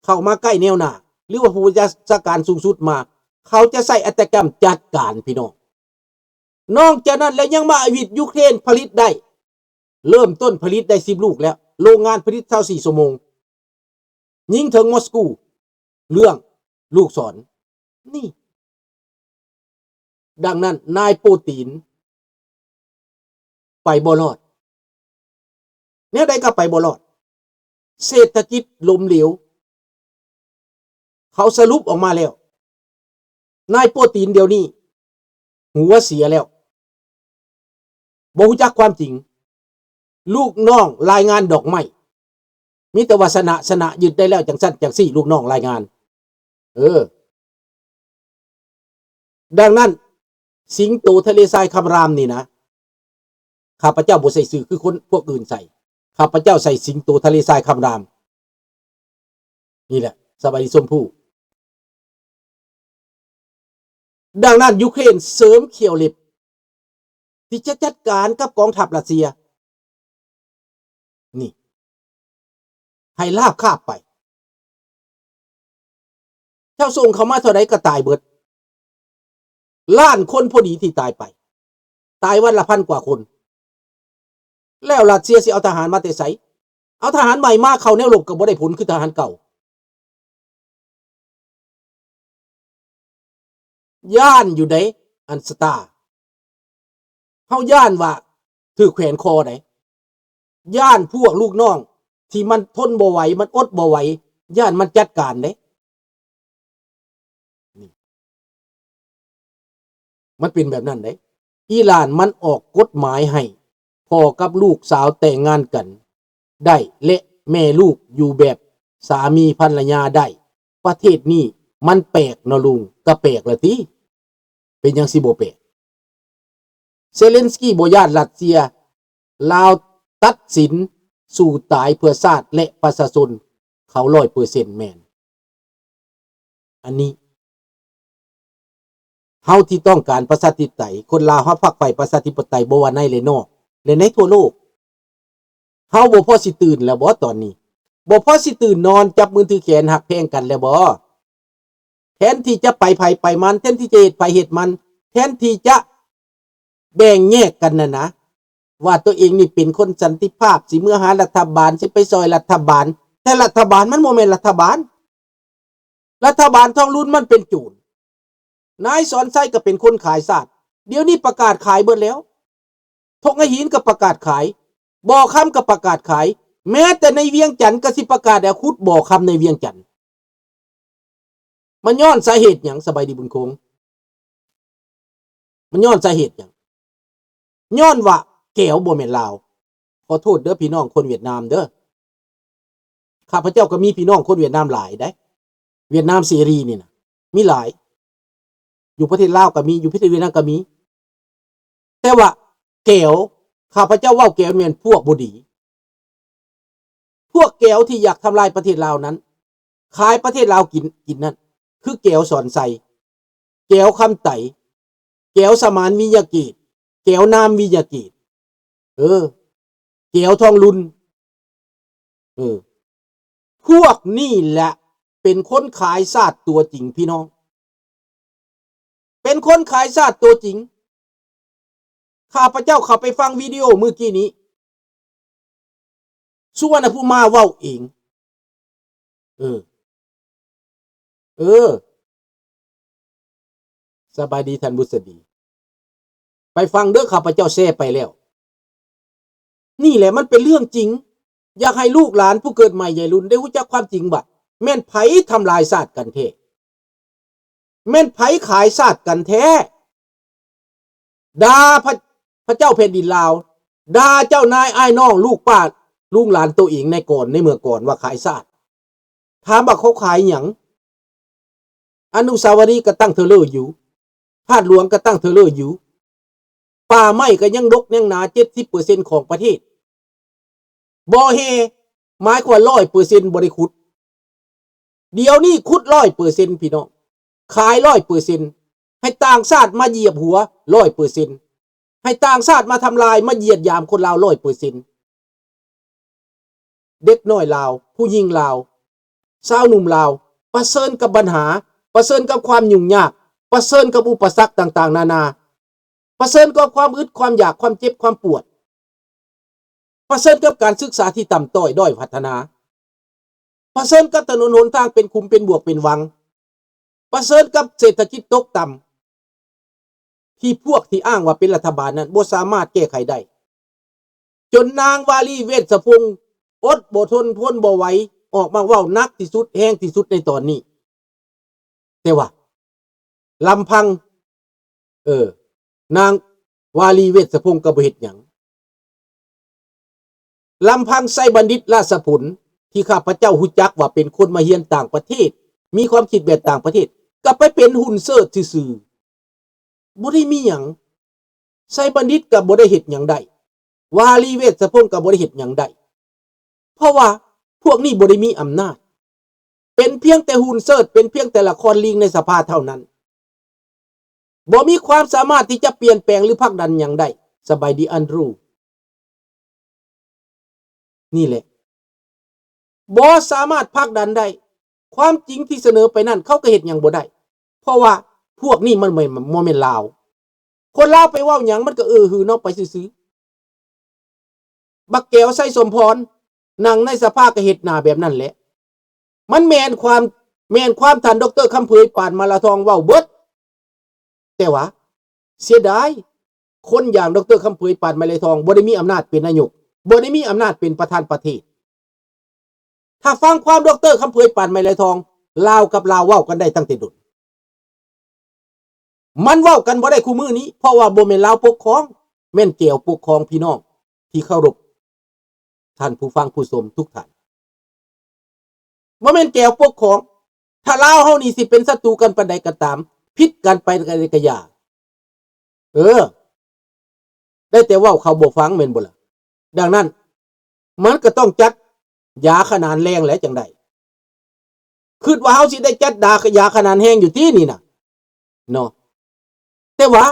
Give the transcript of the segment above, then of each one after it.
ເຂົ້າມາໃກ້ແນວໜ້າ ຫຼືວ່າຜູ້ບັນຊາການສູງສຸດມາ ເຂົາຈະໃຊ້ອາຊະຍາກຳຈັດການ ພີ່ນ້ອງ. ນອກຈາກນັ້ນແລ້ວ ຍັງມາອາວິດຢູເຄຣນຜະລິດໄດ້ ເລີ່ມຕົ້ນຜະລິດໄດ້ສິບລູກແລ້ວ ໂລງງານຜະລິດຊາວສີ່ຊົ່ວໂມງ ຍິງເຖິງມອສກູ ເລື່ອງລູກສອນ ນີ້. ດັ່ງນັ້ນ ນາຍໂປຕີນໄປບໍ່ລອດ ແນວໃດກໍໄປບໍ່ລອດ ເສດຖະກິດລົ້ມເຫຼວ. ເຂົາສະຫຼຸບອອກມາແລ້ວ ນາຍໂປຕີນດຽວນີ້ຫົວເສຍແລ້ວ ບໍ່ຮູ້ຈັກຄວາມຈິງ. ລູກນ້ອງລາຍງານດອກໄມ້ ມີແຕ່ວ່າຊະນະ ຊະນະ ຍຶດໄດ້ແລ້ວ ຈັ່ງຊັ້ນຈັ່ງຊີ້ ລູກນ້ອງລາຍງານ. ເອີ ດັ່ງນັ້ນ ສິງໂຕທະເລຊາຍຄຳລາມນີ້ນະ ຂ້າພະເຈົ້າບໍ່ໃສ່ຊື່ຄືຄົນພວກອື່ນໃສ່ ຂ້າພະເຈົ້າໃສ່ສິງໂຕທະເລຊາຍຄຳລາມ ນີ້ແຫຼະ ສະບາຍດີຊົມພູ. ດັ່ງນັ້ນ ຢູເຄຣນເສີມຂ່ຽວເລັບ ທີ່ຈະຈັດການກັບກອງທັບຣັດເຊຍ ນີ້ ໃຫ້ລາບຄາບໄປ. ເຈົ້າສົ່ງເຂົ້າມາເທົ່າໃດກໍຕາຍເບິດ ລ້ານຄົນພໍດີທີ່ຕາຍໄປ ຕາຍວັນລະພັນກວ່າຄົນ. ແລ້ວຣັດເຊຍຊິເອົາທະຫານມາແຕ່ໃສ? ເອົາທະຫານໃໝ່ມາເຂົ້າແນວລົບກໍບໍ່ໄດ້ຜົນຄືທະຫານເກົ່າ. ຢ້ານຢູ່ເດ້ ອັນສະຕາ ເຮົາຢ້ານວ່າຖືກແຂວນຄໍໄດ໋ ຢ້ານພວກລູກນ້ອງທີ່ມັນທົນບໍ່ໄຫວ ມັນອົດບໍ່ໄຫວ ຢ້ານມັນຈັດການເດ້. ມັນເປັນແບບນັ້ນເດ້. ອີຣານມັນອອກກົດໝາຍໃຫ້ພໍ່ກັບລູກສາວແຕ່ງງານກັນໄດ້ ແລະ ແມ່ລູກຢູ່ແບບສາມີພັນລະຍາໄດ້. ປະເທດນີ້ມັນແປກເນາະລຸງ. ກະແປກລະຕິ. ເປັນຫຍັງຊິບໍ່ແປກ? ເຊເລັນສກີບໍ່ຢ້ານຣັດເຊຍ. ລາວຕັດສິນສູ້ຕາຍເພື່ອຊາດ ແລະ ປະຊາຊົນເຂົາຮ້ອຍເປີເຊັນແມ່ນ. ອັນນີ້ ເຮົາທີ່ຕ້ອງການປະຊາທິປະໄຕ, ຄົນລາວເຮົາຝັກໃຝ່ປະຊາທິປະໄຕ ບໍ່ວ່າໃນ ແລະ ນອກ ແລະ ໃນທົ່ວໂລກ. ເຮົາບໍ່ພໍຊິຕື່ນແລ້ວບໍຕອນນີ້? ບໍ່ພໍຊິຕື່ນນອນຈັບມືຖືແຂນຮັກແພງກັນແລ້ວບໍ? ແທນທີ່ຈະໄປໃຜໄປມັນ, ແທນທີ່ຈະເຮັດໃຜເຮັດມັນ, ແທນທີ່ຈະແບ່ງແຍກກັນນັ້ນນະ, ວ່າຕົວເອງນີ້ເປັນຄົນສັນຕິພາບ, ຊິເມືອຫາລັດຖະບານ, ຊິໄປຊ່ອຍລັດຖະບານ, ແຕ່ລັດຖະບານມັນບໍ່ແມ່ນລັດຖະບານ. ລັດຖະບານທອງລຸນມັນເປັນໂຈນ. ນາຍສອນໄຊກໍເປັນຄົນຂາຍຊາດ. ດຽວນີ້ປະກາດຂາຍເບິດແລ້ວ. ທົ່ງໄຫຫີນກໍປະກາດຂາຍ. ບໍ່ຄຳກໍປະກາດຂາຍ. ແມ້ແຕ່ໃນວຽງຈັນກໍຊິປະກາດແລ້ວ, ຂຸດບໍ່ຄຳໃນວຽງຈັນ. ມັນຍ້ອນສາເຫດຫຍັງ? ສະບາຍດີບຸນຄົງ. ມັນຍ້ອນສາເຫດຫຍັງ? ຍ້ອນວ່າແກວບໍ່ແມ່ນລາວ. ຂໍໂທດເດີພີ່ນ້ອງຄົນຫວຽດນາມເດີ. ຂ້າພະເຈົ້າກໍມີພີ່ນ້ອງຄົນຫວຽດນາມຫຼາຍໃດ໋. ຫວຽດນາມເສລີນີ້ນະ ມີຫຼາຍ. ຢູ່ປະເທດລາວກໍມີ, ຢູ່ປະເທດຫວຽດນາມກໍມີ. ແຕ່ວ່າແກວ, ຂ້າພະເຈົ້າເວົ້າແກວແມ່ນພວກບໍ່ດີ. ພວກແກວທີ່ຢາກທຳລາຍປະເທດລາວນັ້ນ, ຂາຍປະເທດລາວກິນ, ກິນນັ້ນ ຄືແກວສອນໄຊ, ແກວຄຳໄຕ, ແກວສະໝານວິຍະເກດ, ແກວນາມວິຍະເກດ, ເອີ, ແກວທອງລຸນ, ເອີ, ພວກນີ້ແຫຼະເປັນຄົນຂາຍຊາດຕົວຈິງ ພີ່ນ້ອງ. ເປັນຄົນຂາຍຊາດຕົວຈິງ. ຂ້າພະເຈົ້າເຂົ້າໄປຟັງວິດີໂອມື້ກີ້ນີ້ ສຸວັນນະພູມາເວົ້າເອງ. ເອີ ເອີ ສະບາຍດີທ່ານບຸດສະດີ. ໄປຟັງເດີ ຂ້າພະເຈົ້າແຊໄປແລ້ວ. ນີ້ແຫຼະມັນເປັນເລື່ອງຈິງ. ຢາກໃຫ້ລູກຫຼານຜູ້ເກີດໃໝ່ໃຫຍ່ລຸນໄດ້ຮູ້ຈັກຄວາມຈິງວ່າ ແມ່ນໃຜທຳລາຍຊາດກັນແທ້? ແມ່ນໃຜຂາຍຊາດກັນແທ້? ດ່າພະ, ພະເຈົ້າແຜ່ນດິນລາວ, ດ່າເຈົ້ານາຍອ້າຍນ້ອງ ລູກປ້າລຸງຫຼານໂຕເອງໃນກ່ອນ, ໃນເມື່ອກ່ອນວ່າຂາຍຊາດ. ຖາມວ່າເຂົາຂາຍຫຍັງ? ອະນຸສາວະລີກໍຕັ້ງເທີເລີຢູ່, ທາດຫຼວງກໍຕັ້ງເທີເລີຢູ່, ປ່າໄມ້ກໍຍັງດົກຍັງໜາ ເຈັດສິບເປີເຊັນຂອງປະເທດ. ບໍ່ແຮ່ ໝາຍຄວາມວ່າຮ້ອຍເປີເຊັນບໍ່ໄດ້ຂຸດ. ດຽວນີ້ຂຸດຮ້ອຍເປີເຊັນ ພີ່ນ້ອງ, ຂາຍຮ້ອຍເປີເຊັນ ໃຫ້ຕ່າງຊາດມາຢຽບຫົວຮ້ອຍເປີເຊັນ, ໃຫ້ຕ່າງຊາດມາທຳລາຍ ມາຢຽດຢາມຄົນລາວຮ້ອຍເປີເຊັນ. ເດັກນ້ອຍລາວ, ຜູ້ຍິງລາວ, ຊາວໜຸ່ມລາວປະເຊີນກັບບັນຫາ, ປະເຊີນກັບຄວາມຫຍຸ້ງຍາກ, ປະເຊີນກັບອຸປະສັກຕ່າງໆນານາ, ປະເຊີນກັບຄວາມອຶດຄວາມຢາກ, ຄວາມເຈັບຄວາມປວດ, ປະເຊີນກັບການສຶກສາທີ່ຕ່ຳຕ້ອຍ, ດ້ອຍພັດທະນາ, ປະເຊີນກັບຖະໜົນຫົນທາງເປັນຂຸມເປັນບວກເປັນວັງ, ປະເຊີນກັບເສດຖະກິດຕົກຕ່ຳ ທີ່ພວກທີ່ອ້າງວ່າເປັນລັດຖະບານນັ້ນບໍ່ສາມາດແກ້ໄຂໄດ້, ຈົນນາງວາລີ ເວດສະພົງ ອົດບໍ່ທົນທົນບໍ່ໄຫວ ອອກມາເວົ້າໜັກທີ່ສຸດ, ແຮງທີ່ສຸດໃນຕອນນີ້. ແຕ່ວ່າລຳພັງ ເອີ ນາງວາລີ ເວດສະພົງ ກໍບໍ່ເຮັດຫຍັງ. ລຳພັງໄຊບັນດິດ ລາຊະຜົນ ທີ່ຂ້າພະເຈົ້າຮູ້ຈັກວ່າເປັນຄົນມາຮຽນຕ່າງປະເທດ, ມີຄວາມຄິດແບບຕ່າງປະເທດ, ກໍໄປເປັນຫຸ່ນເສີດຊື່ໆ, ບໍ່ໄດ້ມີຫຍັງ. ໄຊບັນດິດກໍບໍ່ໄດ້ເຮັດຫຍັງໄດ້, ວາລີ ເວດສະພົງ ກໍບໍ່ໄດ້ເຮັດຫຍັງໄດ້, ເພາະວ່າພວກນີ້ບໍ່ໄດ້ມີອຳນາດ, ເປັນພຽງແຕ່ຫຸ່ນເສີດ, ເປັນພຽງແຕ່ລະຄອນລີງໃນສະພາເທົ່ານັ້ນ. ບໍ່ມີຄວາມສາມາດທີ່ຈະປ່ຽນແປງ ຫຼື ຜັກດັນຫຍັງໄດ້. ສະບາຍດີ ແອນດຣູ. ນີ້ແຫຼະ ບໍ່ສາມາດຜັກດັນໄດ້. ຄວາມຈິງທີ່ສະເໜີໄປນັ້ນ ເຂົາກໍເຮັດຫຍັງບໍ່ໄດ້, ເພາະວ່າພວກນີ້ມັນບໍ່ແມ່ນ ບໍ່ແມ່ນລາວ. ຄົນລາວໄປເວົ້າຫຍັງ ມັນກໍເອີຮືເນາະ ໄປຊື່ໆ. ບັກແກ້ວ ໄຊສົມພອນ ນັ່ງໃນສະພາກໍເຮັດໜ້າແບບນັ້ນແຫຼະ. ມັນແມ່ນຄວາມ ແມ່ນຄວາມທ່ານ ດອກເຕີ ຄຳເຜີຍ ປານມາລາທອງ ເວົ້າເບິດ. ແຕ່ວ່າເສຍດາຍ ຄົນຢ່າງ ດອກເຕີ ຄຳເຜີຍ ປານມາລາທອງ ບໍ່ໄດ້ມີອຳນາດເປັນນາຍົກ, ບໍ່ໄດ້ມີອຳນາດເປັນປະທານປະເທດ. ຖ້າຟັງຄວາມ ດອກເຕີ ຄຳເຜີຍ ປານມາລາທອງ, ລາວກັບລາວເວົ້າກັນໄດ້ຕັ້ງແຕ່ດົນ. ມັນເວົ້າກັນບໍ່ໄດ້ຄູ່ມື້ນີ້ ເພາະວ່າບໍ່ແມ່ນລາວປົກຄອງ, ແມ່ນແກວປົກຄອງ. ພີ່ນ້ອງທີ່ເຄົາລົບ, ທ່ານຜູ້ຟັງຜູ້ຊົມທຸກທ່ານ, ບໍ່ແມ່ນແກວປົກຄອງ. ຖ້າລາວເຮົານີ້ຊິເປັນສັດຕູກັນປານໃດກໍຕາມ, ຜິດກັນໄປໃດກໍຢ່າ, ເອີ ໄດ້ແຕ່ເວົ້າເຂົາບໍ່ຟັງແມ່ນບໍ່ລະ? ດັ່ງນັ້ນ ມັນກໍຕ້ອງຈັດຢາຂະໜານແຮງແຫຼະຈັ່ງໃດ. ຄິດວ່າເຮົາຊິໄດ້ຈັດດາ ຢາຂະໜານແຮງຢູ່ຕິນີ້ນະ ເນາະ. ແຕ່ວ່າ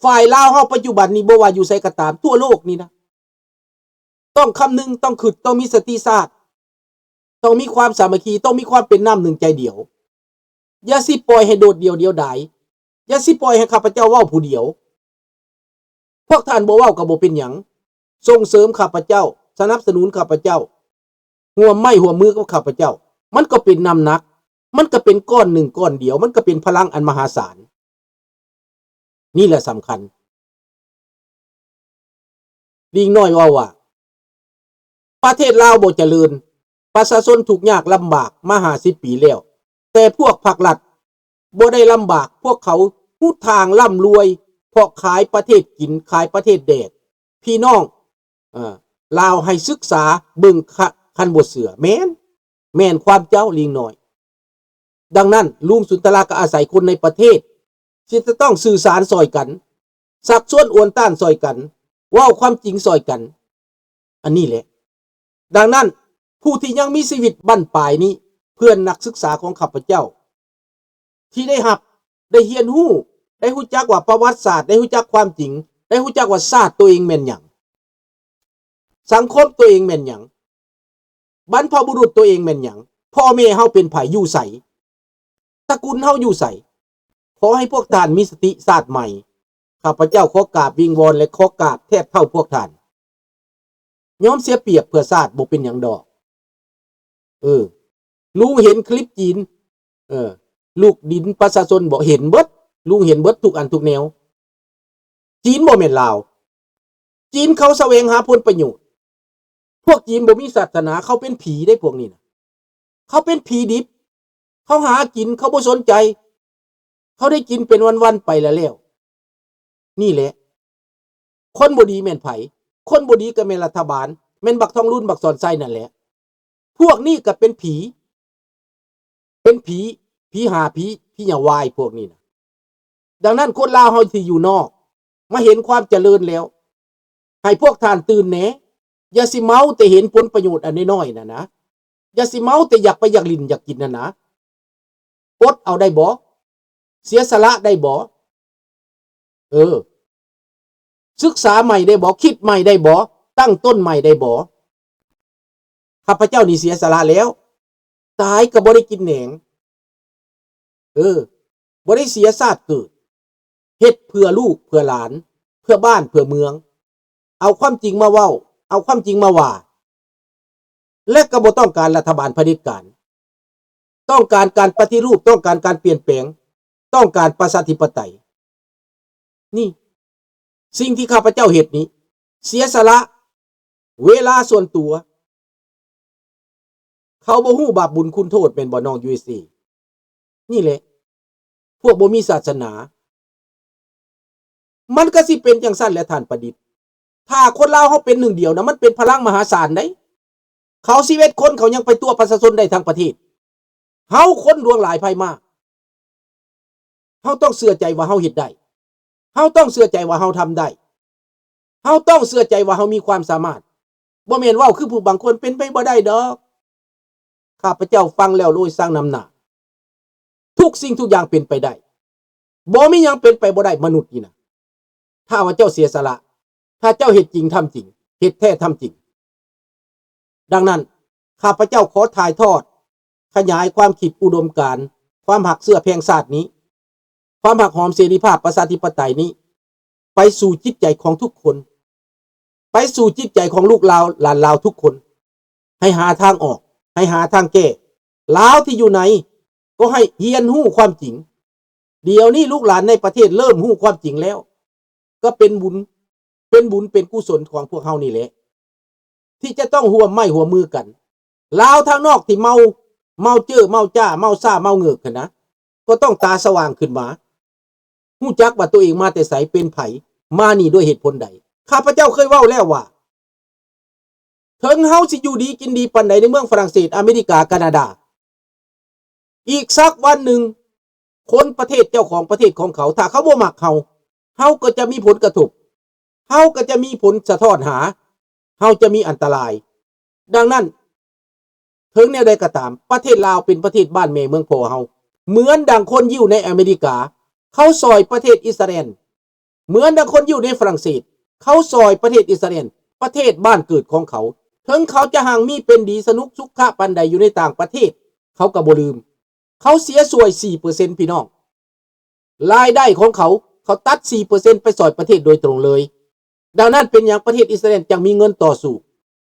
ຝ່າຍລາວເຮົາປັດຈຸບັນນີ້ ບໍ່ວ່າຢູ່ໃສກໍຕາມ ທົ່ວໂລກນີ້ນະ ຕ້ອງຄຳນຶງ, ຕ້ອງຄິດ, ຕ້ອງມີສະຕິຊາດ, ຕ້ອງມີຄວາມສາມັກຄີ, ຕ້ອງມີຄວາມເປັນນ້ຳໜຶ່ງໃຈດຽວ. ຢ່າຊິປ່ອຍໃຫ້ໂດດດ່ຽວດຽວດາຍ. ຢ່າຊິປ່ອຍໃຫ້ຂ້າພະເຈົ້າເວົ້າຜູ້ດຽວ. ພວກທ່ານບໍ່ເວົ້າກໍບໍ່ເປັນຫຍັງ. ສົ່ງເສີມຂ້າພະເຈົ້າ, ສະໜັບສະໜູນຂ້າພະເຈົ້າ, ຮ່ວມໄມ້ຮ່ວມມືກັບຂ້າພະເຈົ້າ. ມັນກໍເປັນນ້ຳໜັກ. ມັນກໍເປັນກ້ອນໜຶ່ງກ້ອນດຽວ. ມັນກໍເປັນພະລັງອັນມະຫາສານ. ນີ້ແຫຼະສຳຄັນ. ລິງນ້ອຍເວົ້າວ່າ ປະເທດລາວບໍ່ຈະເລີນ, ປະຊາຊົນທຸກຍາກລຳບາກມາຫ້າສິບປີແລ້ວ, ແຕ່ພວກພັກລັດບໍ່ໄດ້ລຳບາກ, ພວກເຂົາຮຸດທາງລ່ຳລວຍ ເພາະຂາຍປະເທດກິນ, ຂາຍປະເທດແດກ. ພີ່ນ້ອງ ເອີ ລາວໃຫ້ສຶກສາເບິ່ງ ຄະ ຄັນບໍ່ເຊື່ອ. ແມ່ນ, ແມ່ນຄວາມເຈົ້າ ລິງນ້ອຍ. ດັ່ງນັ້ນ ລຸງສຸນທະລາກໍອາໄສຄົນໃນປະເທດ ທີ່ຈະຕ້ອງສື່ສານຊ່ອຍກັນ, ຊັກຊວນອວນຕ້ານຊ່ອຍກັນ, ເວົ້າຄວາມຈິງຊ່ອຍກັນ. ອັນນີ້ແຫຼະ. ດັ່ງນັ້ນ ຜູ້ທີ່ຍັງມີຊີວິດບັ້ນປາຍນີ້, ເພື່ອນນັກສຶກສາຂອງຂ້າພະເຈົ້າ ທີ່ໄດ້ຮັບ, ໄດ້ຮຽນຮູ້, ໄດ້ຮູ້ຈັກວ່າປະຫວັດສາດ, ໄດ້ຮູ້ຈັກຄວາມຈິງ, ໄດ້ຮູ້ຈັກວ່າຊາດຕົວເອງແມ່ນຫຍັງ, ສັງຄົມຕົວເອງແມ່ນຫຍັງ, ບັນພະບຸລຸດຕົວເອງແມ່ນຫຍັງ, ພໍ່ແມ່ເຮົາເປັນໃຜ, ຢູ່ໃສ, ຕະກຸນເຮົາຢູ່ໃສ. ຂໍໃຫ້ພວກທ່ານມີສະຕິຊາດໃໝ່. ຂ້າພະເຈົ້າຂໍກາບວິງວອນ ແລະ ຂໍກາບແທບເທົາພວກທ່ານ. ຍອມເສຍປຽບເພື່ອຊາດບໍ່ເປັນຫຍັງດອກ. ເອີ ລຸງເຫັນຄລິບຈີນ, ເອີ ລູກດິນປະຊາຊົນບໍ່ເຫັນເບິດ, ລຸງເຫັນເບິດທຸກອັນທຸກແນວ. ຈີນບໍ່ແມ່ນລາວ. ຈີນເຂົາສະແຫວງຫາຜົນປະໂຫຍດ. ພວກຈີນບໍ່ມີສາສະໜາ, ເຂົາເປັນຜີເດ້ພວກນີ້ນະ. ເຂົາເປັນຜີດິບ. ເຂົາຫາກິນ, ເຂົາບໍ່ສົນໃຈ. ເຂົາໄດ້ກິນເປັນວັນໆໄປລະແລ້ວ. ນີ້ແຫຼະ ຄົນບໍ່ດີແມ່ນໃຜ? ຄົນບໍ່ດີກໍແມ່ນລັດຖະບານ, ແມ່ນບັກທອງລຸນ, ບັກສອນໄຊນັ້ນແຫຼະ. ພວກນີ້ກໍເປັນຜີ, ເປັນຜີ, ຜີຫາ, ຜີ, ຜີຍາວາຍພວກນີ້ນະ. ດັ່ງນັ້ນ ຄົນລາວເຮົາທີ່ຢູ່ນອກ ມາເຫັນຄວາມຈະເລີນແລ້ວ, ໃຫ້ພວກທ່ານຕື່ນແດ່. ຢ່າຊິເມົາແຕ່ເຫັນຜົນປະໂຫຍດອັນນ້ອຍໆນັ້ນນະ. ຢ່າຊິເມົາແຕ່ຢາກໄປຢາກຫຼິ້ນຢາກກິນຫັ້ນນະ. ອົດເອົາໄດ້ບໍ່? ເສຍສະຫຼະໄດ້ບໍ່? ເອີ ສຶກສາໃໝ່ໄດ້ບໍ່? ຄິດໃໝ່ໄດ້ບໍ່? ຕັ້ງຕົ້ນໃໝ່ໄດ້ບໍ່? ຂ້າພະເຈົ້ານີ້ເສຍສະຫຼະແລ້ວ. ຕາຍກໍບໍ່ໄດ້ກິນແໜງ ເອີ ບໍ່ໄດ້ເສຍຊາດເກີດ ເຮັດເພື່ອລູກເພື່ອຫຼານ ເພື່ອບ້ານເພື່ອເມືອງ ເອົາຄວາມຈິງມາເວົ້າ ເອົາຄວາມຈິງມາວ່າ ແລະກໍບໍ່ຕ້ອງການລັດຖະບານຜະເດັດການ ຕ້ອງການການປະຕິຮູບ ຕ້ອງການການປ່ຽນແປງ ຕ້ອງການປະຊາທິປະໄຕ. ນີ້ ສິ່ງທີ່ຂ້າພະເຈົ້າເຮັດນີ້ ເສຍສະຫຼະເວລາສ່ວນຕົວ. ເຂົາບໍ່ຮູ້ບາບບຸນຄຸນໂທດແມ່ນບໍ່ ນ້ອງ ຢູເອສເອ? ນີ້ແຫຼະ ພວກບໍ່ມີສາສະໜາ. ມັນກໍຊິເປັນຈັ່ງຊັ້ນແຫຼະທ່ານປະດິດ. ຖ້າຄົນລາວເຮົາເປັນໜຶ່ງດຽວນະ ມັນເປັນພະລັງມະຫາສານໃດ໋. ເຂົາສິບເອັດຄົນ ເຂົາຍັງໄປຕົວະປະຊາຊົນໄດ້ທັງປະເທດ. ເຮົາຄົນຫຼວງຫຼາຍໃຜມາ. ເຮົາຕ້ອງເຊື່ອໃຈວ່າເຮົາເຮັດໄດ້. ເຮົາຕ້ອງເຊື່ອໃຈວ່າເຮົາທຳໄດ້. ເຮົາຕ້ອງເຊື່ອໃຈວ່າເຮົາມີຄວາມສາມາດ. ບໍ່ແມ່ນເວົ້າຄືຜູ້ບາງຄົນ ເປັນໄປບໍ່ໄດ້ດອກ. ຂ້າພະເຈົ້າຟັງແລ້ວໂອ້ຍ ຊ່າງໜຳໜ້າ. ທຸກສິ່ງທຸກຢ່າງເປັນໄປໄດ້. ບໍ່ມີຫຍັງເປັນໄປບໍ່ໄດ້ ມະນຸດນີ້ນະ. ຖ້າວ່າເຈົ້າເສຍສະຫຼະ, ຖ້າເຈົ້າເຮັດຈິງທຳຈິງ, ເຮັດແທ້ທຳຈິງ. ດັ່ງນັ້ນ, ຂ້າພະເຈົ້າຂໍຖ່າຍທອດ, ຂະຫຍາຍຄວາມຄິດ, ອຸດົມການ, ຄວາມຮັກເຊື້ອແພງຊາດນີ້, ຄວາມຮັກຫອມເສລີພາບປະຊາທິປະໄຕນີ້ ໄປສູ່ຈິດໃຈຂອງທຸກຄົນ, ໄປສູ່ຈິດໃຈຂອງລູກລາວ, ຫຼານລາວທຸກຄົນ. ໃຫ້ຫາທາງອອກ, ໃຫ້ຫາທາງແກ້. ລາວທີ່ຢູ່ໃນ ກໍໃຫ້ຮຽນຮູ້ຄວາມຈິງ. ດຽວນີ້ລູກຫຼານໃນປະເທດເລີ່ມຮູ້ຄວາມຈິງແລ້ວ, ກໍເປັນບຸນ, ເປັນບຸນເປັນກຸສົນຂອງພວກເຮົານີ້ແຫຼະ ທີ່ຈະຕ້ອງຮ່ວມໄມ້ຮ່ວມມືກັນ. ລາວທາງນອກທີ່ເມົາ, ເມົາເຈີ້ເມົາຈ້າ, ເມົາຊ້າເມົາເງີກຫັ້ນນະ, ກໍຕ້ອງຕາສະຫວ່າງຂຶ້ນມາ, ຮູ້ຈັກວ່າຕົວເອງມາແຕ່ໃສ, ເປັນໃຜ, ມານີ້ດ້ວຍເຫດຜົນໃດ. ຂ້າພະເຈົ້າເຄີຍເວົ້າແລ້ວວ່າ ເຖິງເຮົາຊິຢູ່ດີກິນດີປານໃດໃນເມືອງຝຣັ່ງເສດ, ອາເມລິກາ, ການາດາ, ອີກສັກວັນໜຶ່ງ ຄົນປະເທດເຈົ້າຂອງປະເທດຂອງເຂົາ, ຖ້າເຂົາບໍ່ມັກເຮົາ, ເຮົາກໍຈະມີຜົນກະທົບ, ເຮົາກໍຈະມີຜົນສະທ້ອນຫາ, ເຮົາຈະມີອັນຕະລາຍ. ດັ່ງນັ້ນ, ເຖິງແນວໃດກໍຕາມ, ປະເທດລາວເປັນປະເທດບ້ານແມ່ເມືອງພໍ່ເຮົາ, ເໝືອນດັ່ງຄົນຢິວໃນອາເມລິກາ, ເຂົາຊ່ອຍປະເທດອິດສະຣາແອນ, ເໝືອນດັ່ງຄົນຢິວໃນຝຣັ່ງເສດ, ເຂົາຊ່ອຍປະເທດອິດສະຣາແອນ, ປະເທດບ້ານເກີດຂອງເຂົາ. ເຖິງເຂົາຈະຮັ່ງມີເປັນດີ, ສະໜຸກສຸຂະປານໃດຢູ່ໃນຕ່າງປະເທດ, ເຂົາກໍບໍ່ລືມ. ເຂົາເສຍສວຍສີ່ເປີເຊັນ ພີ່ນ້ອງ. ລາຍໄດ້ຂອງເຂົາ, ເຂົາຕັດສີ່ເປີເຊັນໄປຊ່ອຍປະເທດໂດຍຕຣົງເລີຍ. ດັ່ງນັ້ນ, ເປັນຫຍັງປະເທດອິດສະຣາແອນຈັ່ງມີເງິນຕໍ່ສູ້?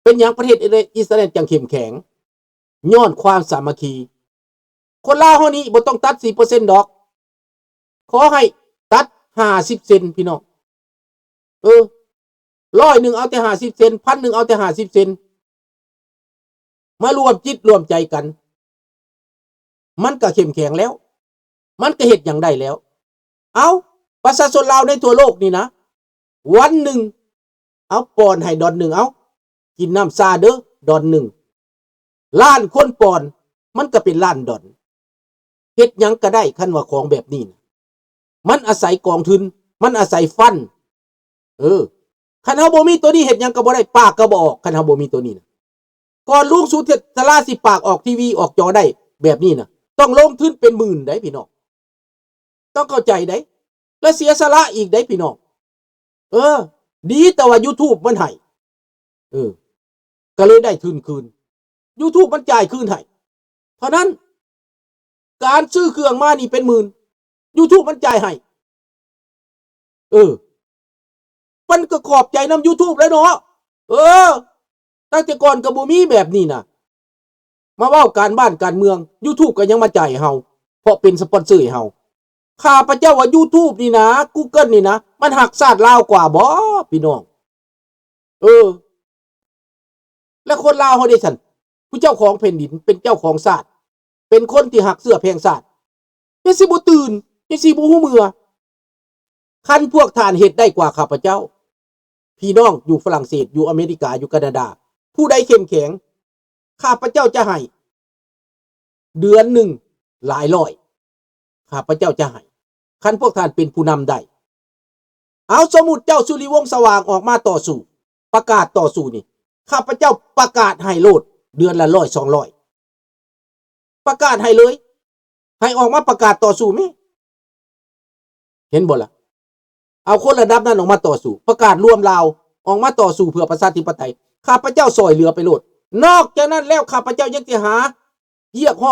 ເປັນຫຍັງປະເທດອິດສະຣາແອນຈັ່ງເຂັ້ມແຂງ? ຍ້ອນຄວາມສາມັກຄີ. ຄົນລາວເຮົານີ້ບໍ່ຕ້ອງຕັດສີ່ເປີເຊັນດອກ. ຂໍໃຫ້ຕັດຫ້າສິບເຊັນ ພີ່ນ້ອງ. ເອີ ຮ້ອຍໜຶ່ງເອົາແຕ່ຫ້າສິບເຊັນ, ພັນໜຶ່ງເອົາແຕ່ຫ້າສິບເຊັນ. ມາລວມຈິດລວມໃຈກັນ, ມັນກໍເຂັ້ມແຂງແລ້ວ, ມັນກໍເຮັດຫຍັງໄດ້ແລ້ວ. ເອົ້າ, ປະຊາຊົນລາວໃນທົ່ວໂລກນີ້ນະ, ວັນໜຶ່ງ ເອົາ, ປອນໃຫ້ດອນໜຶ່ງ, ເອົາ, ກິນນ້ຳຊາເດີ້ ດອນໜຶ່ງ, ລ້ານຄົນປອນ, ມັນກໍເປັນລ້ານດອນ. ເຮັດຫຍັງກໍໄດ້ ຄັນວ່າຂອງແບບນີ້ນະ. ມັນອາໄສກອງທຶນ, ມັນອາໄສຟັນ. ເອີ, ຄັນເຮົາບໍ່ມີໂຕນີ້ ເຮັດຫຍັງກໍບໍ່ໄດ້, ປາກກໍບໍ່ອອກ, ຄັນເຮົາບໍ່ມີໂຕນີ້ນະ. ກ່ອນລຸງສຸເທດສະລາຊິປາກອອກທີວີອອກຈໍໄດ້ແບບນີ້ນະ, ຕ້ອງລົງທຶນເປັນໝື່ນໄດ໋ພີ່ນ້ອງ. ຕ້ອງເຂົ້າໃຈໄດ໋ ແລະເສຍສະຫຼະອີກໄດ໋ພີ່ນ້ອງ. ເອີ, ດີແຕ່ວ່າຢູທູບມັນໃຫ້. ເອີ, ກໍເລີຍໄດ້ທຶນຄືນ. ຢູທູບມັນຈ່າຍຄືນໃຫ້ເທົ່ານັ້ນ. ການຊື້ເຄື່ອງມານີ້ເປັນໝື່ນ, ຢູທູບມັນຈ່າຍໃຫ້. ເອີ, ມັນກໍຂອບໃຈນຳຢູທູບແຫຼະເນາະ. ເອີ, ຕັ້ງແຕ່ກ່ອນກໍບໍ່ມີແບບນີ້ນະ. ມາເວົ້າການບ້ານການເມືອງ, ຢູທູບກໍຍັງມາຈ່າຍໃຫ້ເຮົາ, ເພາະເປັນສະປອນເຊີໃຫ້ເຮົາ. ຂ້າພະເຈົ້າວ່າຢູທູບນີ້ນະ, ກູເກີນນີ້ນະ, ມັນຮັກຊາດລາວກວ່າບໍ່ ພີ່ນ້ອງ? ເອີ, ແລະຄົນລາວເຮົາເດຊັ້ນ, ຜູ້ເຈົ້າຂອງແຜ່ນດິນ, ເປັນເຈົ້າຂອງຊາດ, ເປັນຄົນທີ່ຮັກເຊື້ອແພງຊາດ, ຍັງຊິບໍ່ຕື່ນ, ຍັງຊິບໍ່ຮູ້ເມື່ອ. ຄັນພວກທ່ານເຮັດໄດ້ກວ່າຂ້າພະເຈົ້າ, ພີ່ນ້ອງຢູ່ຝຣັ່ງເສດ, ຢູ່ອາເມລິກາ, ຢູ່ການາດາ, ຜູ້ໃດເຂັ້ມແຂງ, ຂ້າພະເຈົ້າຈະໃຫ້ເດືອນໜຶ່ງຫຼາຍຮ້ອຍ, ຂ້າພະເຈົ້າຈະໃຫ້, ຄັນພວກທ່ານເປັນຜູ້ນຳໄດ້. ເອົາ, ສົມມຸດເຈົ້າສຸລິວົງສະຫວ່າງອອກມາຕໍ່ສູ້, ປະກາດຕໍ່ສູ້ນີ້, ຂ້າພະເຈົ້າປະກາດໃຫ້ໂລດ, ເດືອນລະຮ້ອຍສອງຮ້ອຍ. ປະກາດໃຫ້ເລີຍ, ໃຫ້ອອກມາປະກາດຕໍ່ສູ້ແມ້. ເຫັນບໍ່ລະ? ເອົາຄົນລະດັບນັ້ນອອກມາຕໍ່ສູ້, ປະກາດລວມລາວ, ອອກມາຕໍ່ສູ້ເພື່ອປະຊາທິປະໄຕ. ຂ້າພະເຈົ້າຊ່ອຍເຫຼືອໄປໂລດ. ນອກຈາກນັ້ນແລ້ວ, ຂ້າພະເຈົ້າຍັງຊິຫາ ຮຽກຮ້ອ